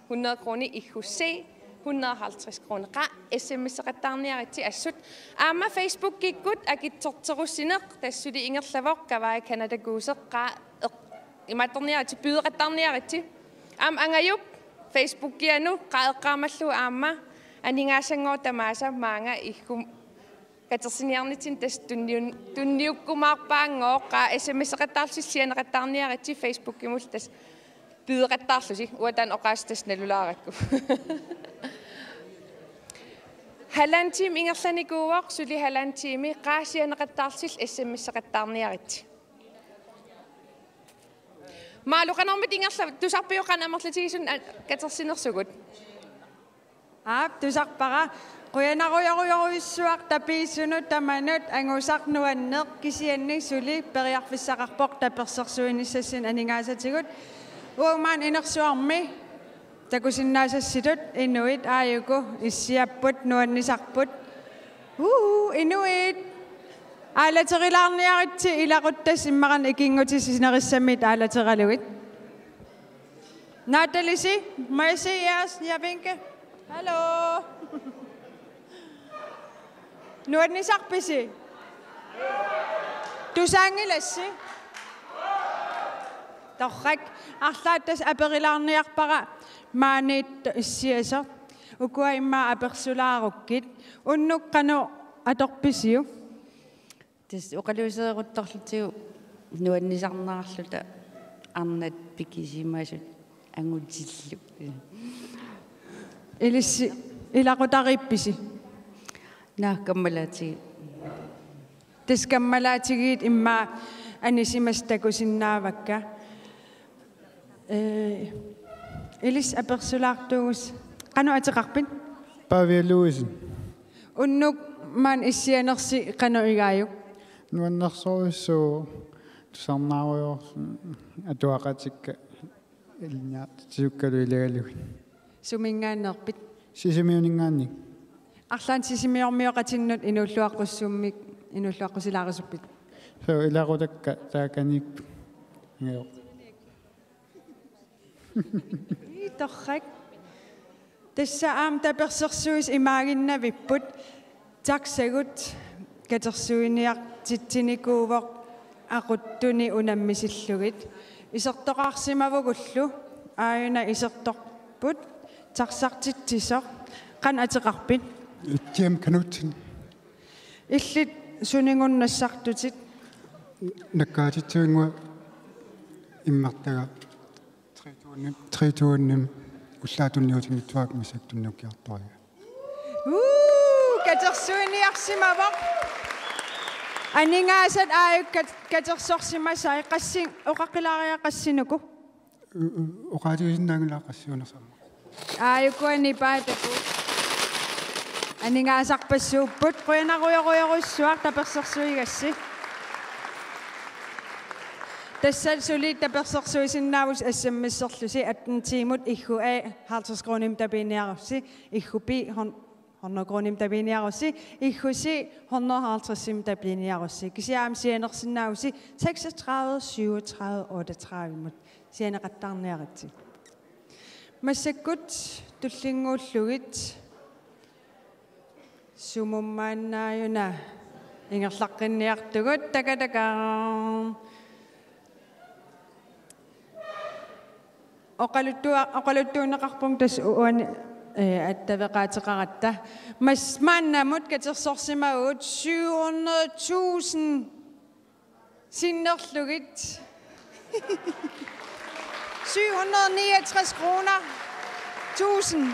hundrede kroner, Iggu C hundrede og halvtreds kroner. Qaa S M S-eqattaarniaritsi assut. Aamma Facebookikkut akitsorterussineq, tassa suli ingerlavoq, Kavaja Canada Goose, qaa eq-, imaattorniaritsi, bydeqattaarniaritsi. Aamma Angajup Facebookianut qaa eqqaamallugu aamma aningaasanngooq tamaasa maanga Iggu katersiniarnitsinni tassa tunniun-, tunniukkumaarpaanngooq, qaa S M S-eqattaarlusi sianeqattaarniaritsi Facebookimut tassa bydeqattaarlusi, uanga taanna oqaaseq tassa nalulaarakku. Halvanden time ingerlanikuuvoq, suli halvanden time, qaa sianeqattaarlusi S M S-eqattaarniaritsi. Malu, qanormita ingerla-, tusarpiuk qanoq amerlatigisunik a-, katersinersugut? Aap, tusarpara. Qujanarujorujorujussuaq tapiissunut tamanut, angusaq nuanneq, kisianni suli periarfissaqarpoq tapersersuinissassinnut aningaasatigut. Uagut maani inersuarmi takusinnaasassitut inuit aajuku issiapput, nuannisarput. Uu, inuit. Aalaterilaarniaritsi, ilaquttassat immaqa ikinngutissat sinerissamiit aalateralugit. Natalisi, må jeg se jeres, jeg vinke? Hallo. Nuannisarpisi? Tusaanngilassi? Torrak, arlaat tassa aperilaarniarpara maaniittoq issiasoq. Ukua immaqa apersulaarukkit. Unnuk qanoq atorpisiuk? Tassa oqaluusereeruttorlugu nuannisarnerarluta arnat pikisimasut angutillu. Ilissi ilaqutariippisi? Naa, kammalaatigiit. Tassa kammalaatigiit immaqa anisimasut takusinnaavakka. Ee, ilissi apersulaartuugusi. Qanoq ateqarpit? Pavia Louisen. Unnuk maani issianersi qanoq igaajuk? Nuannersorujussuuvoq, tusarnaarujoorsuuvoq, atuaqatikka ilinniartitsisukkalu ilagalugit. Suminngaanneerpit? Sisimiuninngaanniit. Arlaannik sisimiormioqatinnut inuulluaqqussummik inuulluaqqusilaarisuppit? Suu, ilaqutakka taakaniipput. Joo. Ii, torrak. Tassa aamma tapersersuisut imaaginnavipput, taksagut katersuiniartitsinikuuvoq aquttuni unammisillugit. Isertoqarsimavugullu aajuna isertorput taksartitsisoq. Qanoq ateqarpit? Jim Knudsen. Illit suninnguaq nassartutit? Nakkaatitsuinnguaq immertaga tre tusind, tre tusind ullaap tunniutinngitsuakkut massakkut tunniukkiartoriga. Uu, katersuiniarsimavoq. Aningaasat aajuku kat-, katersorsimasai, qassin-, oqaqqilaariarsinuku. U-, u-, oqaatigisinnaanngilaq qassiunersarmat. Aajuku anipaataku. Aningaasarpassuupput, qujanarujorujorujussuaq tapersersuigassi. Tassa suli tapersersuisinnaavusi S M S-erlusi atten ti-mut, iggu A halvtreds kronimik tapiiniarussi, iggu B hon-, hundrede kronimik tapiiniarussi, iggu C hundrede halvtredsimik tapiiniarussi. Kisianni aamma sianersinnaavusi seksogtredive, syvogtredive, otteogtredive-mut. Sianeqattaarniaritsi. Massakkut tullinnguullugit sumummaannaajuna ingerlaqqinniartugut, takataka. Oqaluttua-, oqaluttuunneqarpunga tassa uani, eh, attaveqaateqaratta. Mas-, maannamut katersorsimavugut syv hundrede tusind sinnerlugit. Syv hundrede niogtres kroner. Tusind.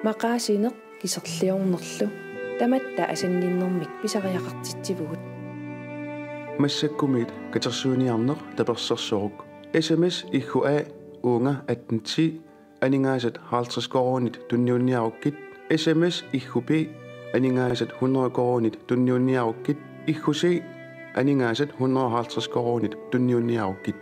Maqaasineq kiserliornerlu tamatta asanninnermik pisariaqartitsivugut. Massakkumiit katersuiniarneq tapersersoruk. S M S iggu A uunga atten ti, aningaasat halvtreds koruunit tunniunniarukkit, S M S iggu B, aningaasat hundrede koruunit tunniunniarukkit, iggu C, aningaasat hundrede halvtreds koruunit tunniunniarukkit.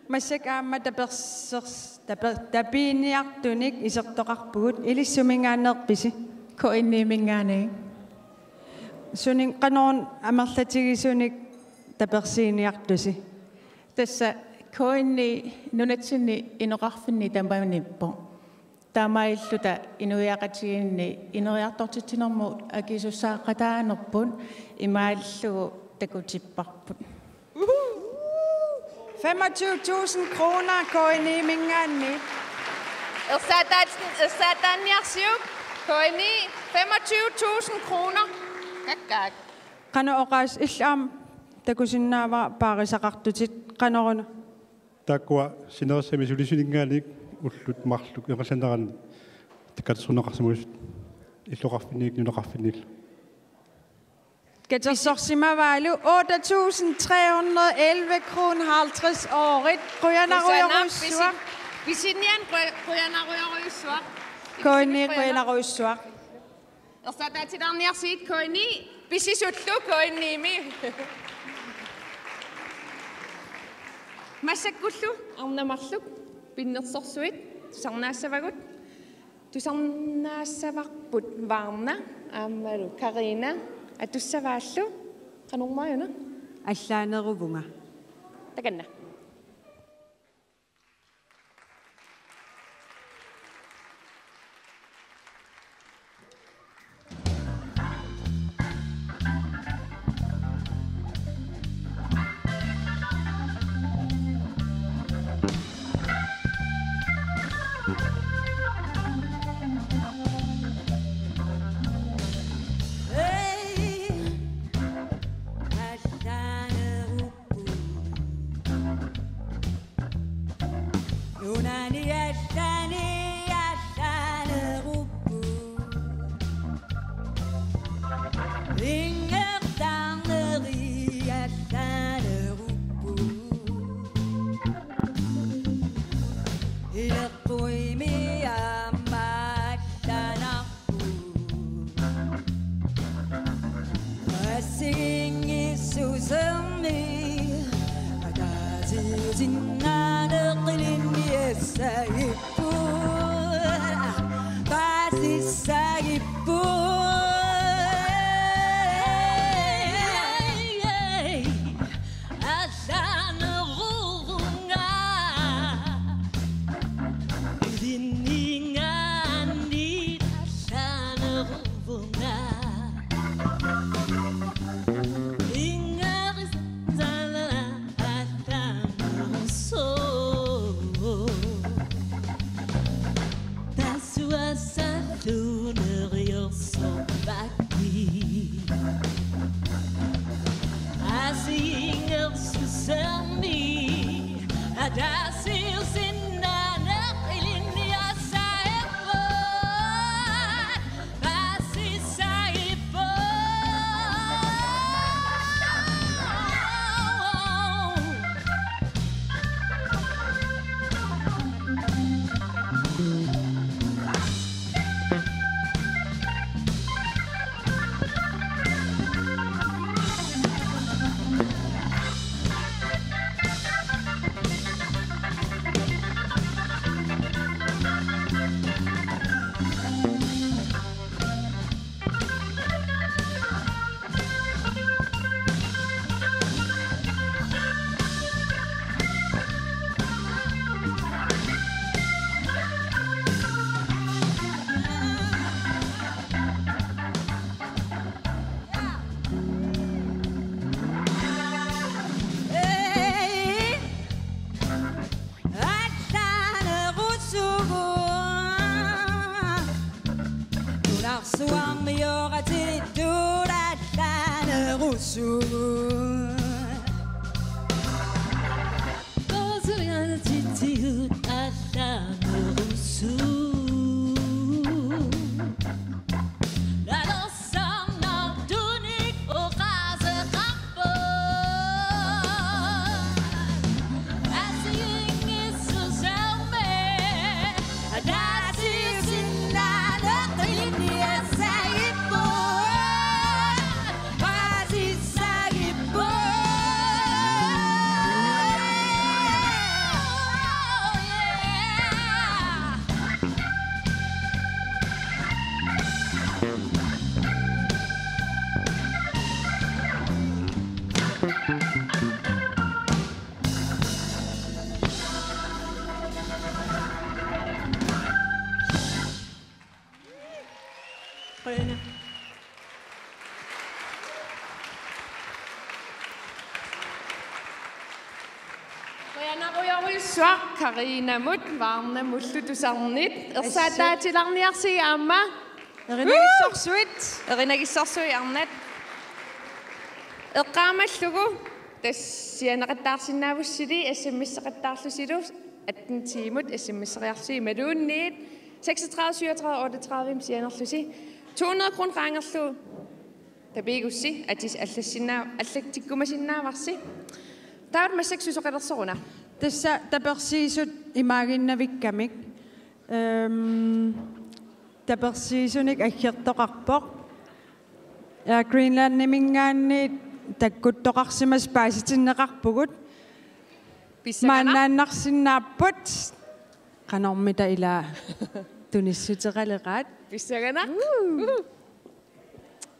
Massakkut aamma tapersers-, tape-, tapiiniartunik isertoqarpugut, ilissi suminngaanneerpisi? K N I-minngaanniit. Sunin-, qanoq amerlatigisunik tapersiiniartusi? Tassa K N I nunatsinni inoqarfinni tamanippoq. Taamaalilluta inuiaqatigiinni ineriartortitsinermut akisussaaqataanerput imaalillugu takutipparput. Femogtyve tusind kroner K N I-minngaanniit. Ersaataat-, ersaataanniarsiuk K N I femogtyve tusind kroner. Kakkaak. Qanoq oqaas-, illit aamma takusinnaavara paarisaqartutit, qanoruna? Taakkua sinerissami sulisuninngaanniit ullut marluk ingerlanerani katersorneqarsimasut illoqarfinniit nunaqarfinniillu. Katersorsimavaalu otte tusind tre hundrede elleve kroner halvtreds øret. Qujanarujorujussuaq. Pisi-, pisinian quja-, qujanarujorujussuaq. K N I qujanarujussuaq. Ersaataatilaarniarsigit K N I, pisisullu K N I-mi. Massakkullu arnat marluk pinnersorsuit tusarnaassavagut. Tusarnaassavarput Varna aammalu Karina, atussavaallu qanormaajuna? Allaaneruvunga. Takanna. Nunani allani allaanerupput. Ingertarneri allaanerupput. Ileqquimi aamma allanar- Assigiinngissusermi ataasiusinnaaneq ilinniassagippoq, paasissagippoq. Allaanerussuugut. Nunarsuarmioratillit allaanerussuugut. Qasuyanatitsigut allaanerussuugut. Qujanaq. Qujanarujorujussuaq Karinamut Varnamullu tusarnit. Ersaataatilaarniarsigit aamma. Erinagissorsuit. Erinagissorsuit arnat. Eqqaamallugu tassa sianeqattaarsinnaavussili, SMS-eqattaarlusilu atten tiimut SMS-eriarlusi imaluunniit seksogtredive syvogtredive otteogtredive sianerlusi to hundrede kroner qaangerlugu tapiigussi atis allassinnaa-, allatsikkumasinnaavarsi. Taava massakkut susoqalersoruna? Tassa tapersiisut imaaginnavikkamik. Ehm, tapersiisunik aggertoqarpoq. Air Greenlandiminngaanniit takkuttoqarsimasut paasitinneqarpugut. Pissanganaq. Maannaannarsinnaapput. Qanormita ila tunissuteqaleraat. Pissanganaq. Woo.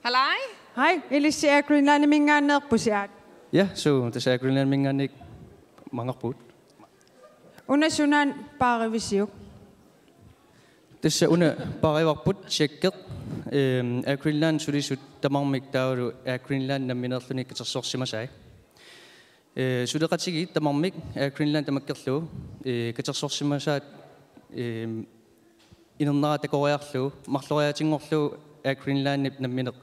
Halai. Hej, ilissi Air Greenlandiminngaanneerpusi aat? Ja, suu, tassa Air Greenlandiminngaanniit maanngarpugut. Una sunaana paarivisiuk? Tassa una paarivarput Tjekkeq, ehm, Air Greenland sulisut tamarmik taavalu Air Greenland nammineerluni katersorsimasai. Eh, suleqatigiit tamarmik Air Greenland tamakkerlugu, eh, katersorsimasaat, ehm, inernera takoriarlugu, marloriaatinngorlugu Air Greenlandip nammineq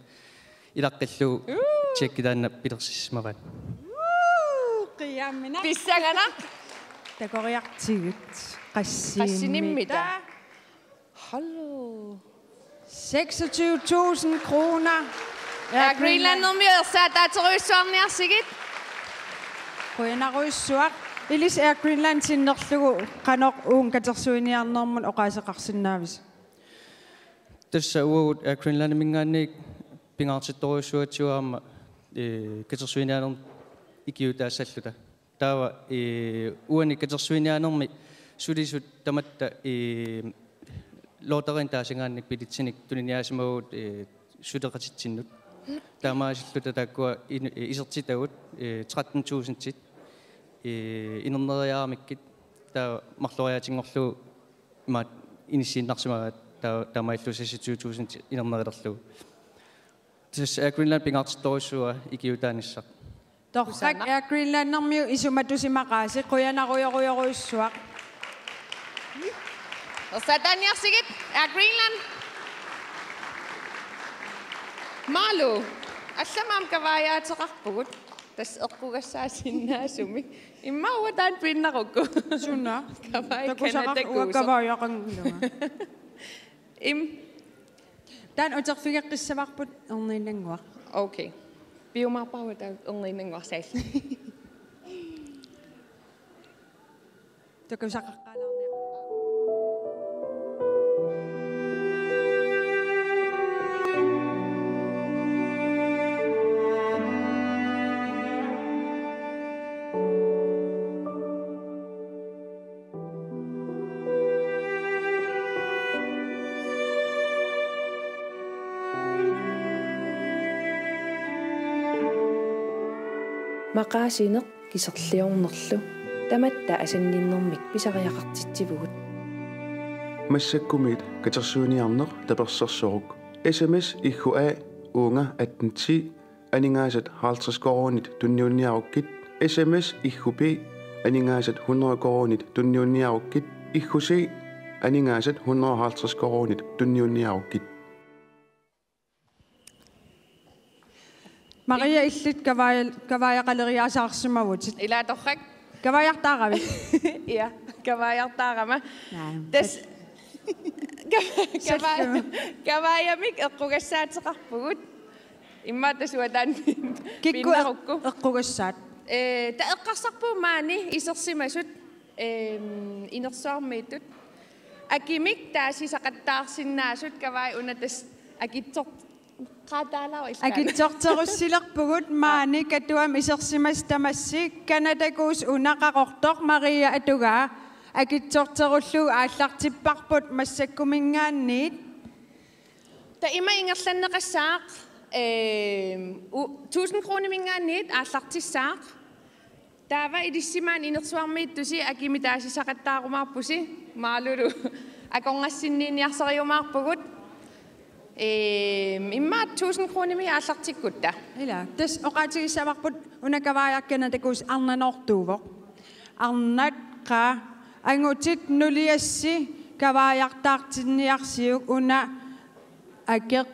ilaqqillugu. Uu! Tjekki taanna pilersissimavaat. Uu, qiimmannaq. Pissanganaq. Takoriartigit. Qassinimmita? Qassinimmita? Hallo. Seksogtyve tusind kroner. Air Greenlandimiut ersaataaterujussuarniarsigit. Qujanarujussuaq. Ilissi Air Greenland sinnerlugu qanoq uunga katersuiniarnermut oqaaseqarsinnaavisi? Tassa uagut Air Greenlandiminngaanniit pingaartittorujussuugatsigu aamma, eh, katersuiniaanermut ikiuutaassalluta. Taava, eh, uani katersuiniaanermi sulisut tamatta, eh, lotteriinut taasagaanni billetsinik tuniniaasimavagut, eh, suleqatitsinnut. Taamaasilluta taakkua in-, eh, isertitagut, eh, tretten tusindit, eh, inerneriaramikkit, taava marloriaatinngorlugu imaat inissiinnarsimavaat, taava taamaalilluta seksogtyve tusind inernerilerlugu. Tassa Air Greenland pingaartittorujussuuaa ikiuutaanissaq. Torrak. Susanna. Air Greenlandimiut isumatusimaqaasi, qujanarujorujorujussuaq. Ersaataaniarsigit Air Greenland. Malu, allamik aamma kavaajaateqarpugut. Tassa eqqugassaasinnaasumik. Immaqa uanga taanna piinnarukku. Suna. Kavaajat. Takusaqarpunga Canadakuusoq. Kavaajaqanngilanga. Im. Taanna uterfigeqqissavarput erniinnannguaq. Okay. Piumaarpara taanna erniinnannguaq saalli. Takusaqaqqaalaarniarpunga. Maqaasineq kiserliornerlu tamatta asanninnermik pisariaqartitsivugut. Massakkumiit katersuiniarneq tapersersoruk. S M S I K A uunga atten ti, aningaasat halvtreds koruunit tunniunniarukkit, S M S I K B, aningaasat hundrede koruunit tunniunniarukkit, I K C, aningaasat hundrede og halvtreds koruunit tunniunniarukkit. Maria, illit kavaaja-, kavaajaqaleriaasaarsimavutit. Ilaa torrak. Kavaajartaaravit? Ja, kavaajartaarama. Naa. Tassa ka-, kavaa-, kavaajamik eqqugassaateqarpugut. Immaqa tassa uanga taanna kikkut piinnarukku. Eqqugassaat? Ee, taava eqqarsarpunga maani isersimasut, eem, inersuarmiittut akimik taasisaqattaarsinnaasut, kavaajat una tassa akitsor-, qaataalaava ilaa? Akitsorterussilerpugut maani Katuami isersimasut tamassi. Canadakuusoq una Qaqortoq, Maria atugaa. Akitsorterullugu aallartipparput massakkuminngaanniit. Taava ima ingerlanneqassaaq, eem, u-, tusind kroniminngaanniit aallartissaaq. Taava ilissi maani inersuarmiittusi akimik taasisaqattaarumaarpusi, Malulu akornassinniinniarsariumaarpugut. Eem, immaqa tusind kronimik aallartikkutta. Ilaa, tassa oqaatigissavarput una kavaajaq Canadakuusoq arnat noortuuvoq. Arnat, qaa, angutit, nuliassi kavaajartaartinniarsiuk, una akeq.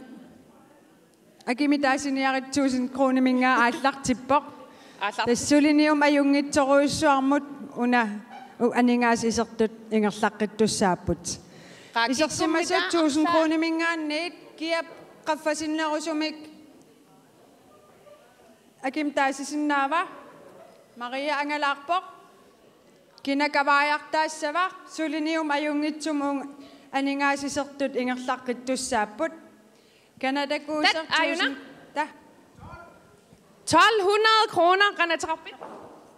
Akimik taasiniarit tusind kroniminngaanniit aallartippoq. Aallartippoq. Tassa suliniutit ajunngitsorujussuarmut una u-, aningaasat isertut ingerlaqqittussaapput. Qaa, isersimasut kikkummita tusind arsaa- kroniminngaanniit kiap qaffasinnerusumik akimik taasisinnaava? Maria angalaarpoq. Kina kavaajartaassava? Suliniutit ajunngitsumik aningaasat isertut ingerlaqqittussaapput. Canadakuusoq. Tat, aajuna? Tusind. Taa. Tolv hundrede kroner, qanoq ateqarpit?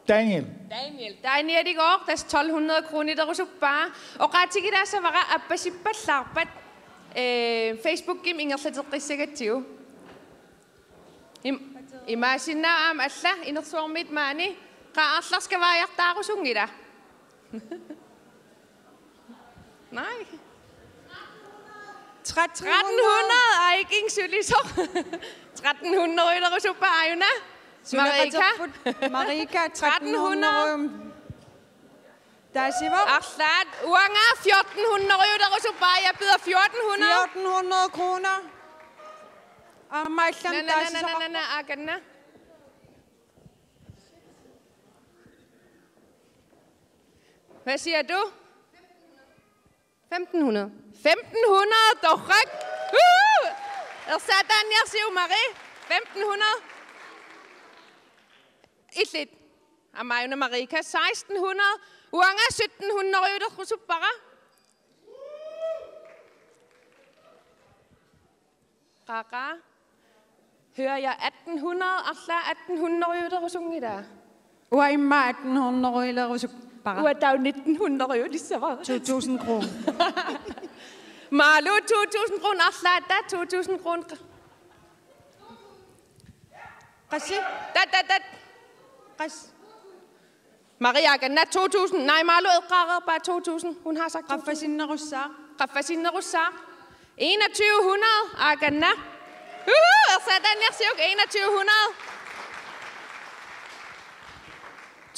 Daniel. Daniel. Daniel Igor, tassa tolv hundrede kronilerusuppaa. Oqaatigilaassavara appasippallaarpat, ee, Facebookimi ingerlateqqissagatsigu. Im-, imaassinnaavoq aamma alla inersuarmiit maani. Qaa, arlaq kavaajartaarusunngila? Nej. Tretten hundrede. Tretten hundrede, Aiking sulisoq. Tretten hundrede-lerusuppaa, aajuna. Marika. Suleqaterput Marika, tretten hundrede. Tretten hundrede. Taasivoq. Arlaat, uanga fjorten hundrede-lerusuppaa, jeg byder fjorten hundrede. Fjorten hundrede kroner. Aamma allan taasisaqarpoq. Na, na, na, na, na, aakanna. Hvad siger du? Femten hundrede. Femten hundrede, torrak. Uhu! Ersaataanniarsiuk, Marie. Femten hundrede. Illit. Aamma aajuna Marika, seksten hundrede. Uanga sytten hundrede-lerusuppara. Qaa, qaa. Hører jeg atten hundrede? Arlaat atten hundrede-lerusunngila? Uanga immaqa atten hundrede-lerusuppara. Uanga taava nitten hundrede-lissavara. To tusind kroner. Malu, to tusind kroner, arlaat taava to tusind kroner. Qassi? Tat, tat, tat. Qas-. Maria, aakanna to tusind. Nej, Malu eqqaareerpaa to tusind. Hun har sagt to tusind. Qaffasinnerussaaq. Qaffasinnerussaaq. Enogtyve hundrede, aakanna. Uhu, ersaataanniarsiuk, enogtyve hundrede.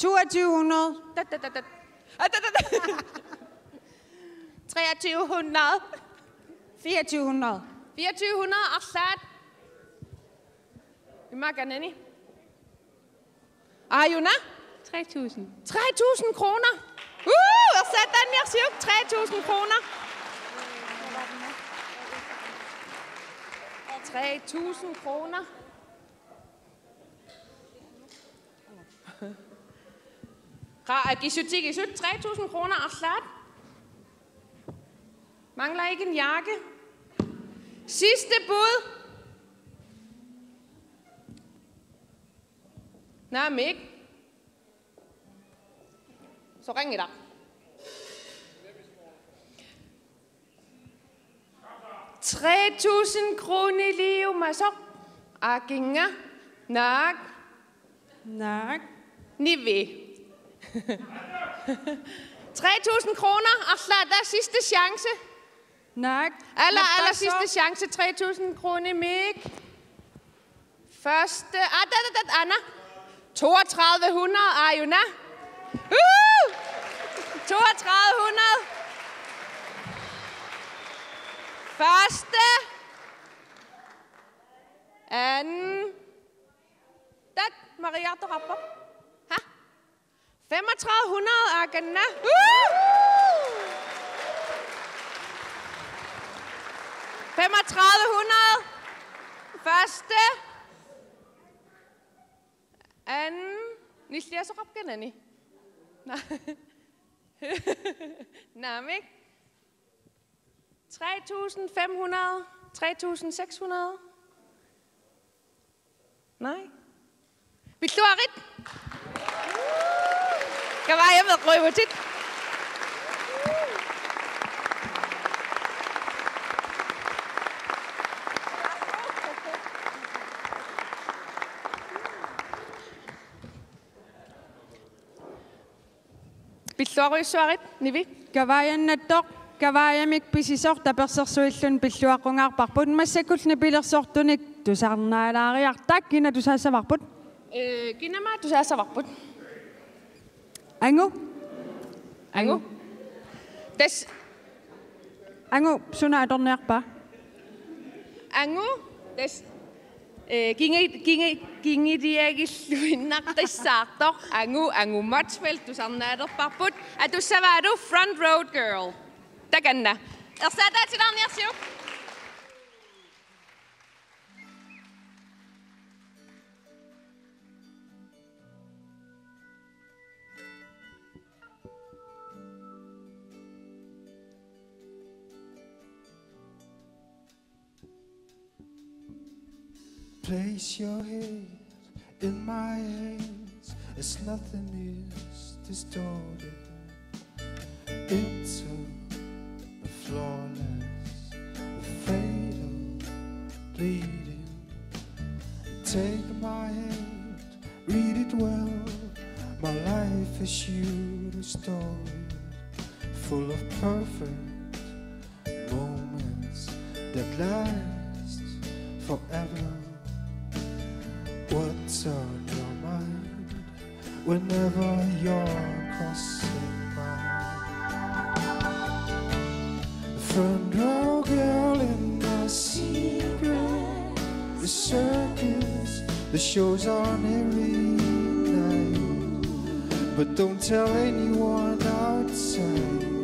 Toogtyve hundrede. Tat, tat, tat, tat. Ah, tat, tat, tat. Treogtyve hundrede. Fireogtyve hundrede. Fireogtyve hundrede, arlaat. Immaqa kanani. Aajuna? Tre tusind. Tre tusind kroner. Uh, ersaatsaanniarsiuk, tre tusind kroner. Tre tusind kroner. Qaa akissutigisut, tre tusind kroner arlaat. Mangler ikke en jakke. Sidste bud. Naamik. Soqanngilaq. Tre tusind kroniiliumasoq. Aakinnga. Naak. Naak. Nivi. Tre tusind kroner. Arlaat, der er sidste chance. Naak. Aller, aller sidste chance. Tre tusind kroner, Mik. Første. Ah, da, da, da, Anna. Toogtredive hundrede, Aajuna. Uh! Toogtredive hundrede. Første. Anden. Dat, Maria, du rapper. Ha? Femogtredive hundrede, Akanna. Uh! Femogtredive hundrede. Første. Anden. Nilliasoqarpa kanani? Nej. Naamik. Tre tusind fem hundrede. Tre tusind seks hundrede. Nej. Pilluarit. Kavaajamik eqquivutit. Pilluarujussuarit, Nivi. Kavaajannattoq, kavaajamik pisisoq tapersersuilluni pilluaqqungaarparput, massakkullu nipilersortunik tusarnaalaariarta. Kina tusaassavarput? Ee, kinama tusaassavarput? Angu. Angu. Tassa. Angu, suna atorniarpa? Angu, tassa. Ee, kingi-, kingi-, kingiliagilluinnartussaartoq. Angu, Angu Motzfeldt tusarnaalerparput. Atussavaalu Front Row Girl. Takanna. Ersaataatilaarniarsiuk. Place your head in my hands as nothing is distorted into a flawless, a fatal bleeding. Take my hand, read it well. My life is you, the story full of perfect moments that last forever. What's on your mind whenever you're crossing mine? Front row girl in my secret, the circus, the shows on every night. But don't tell anyone outside.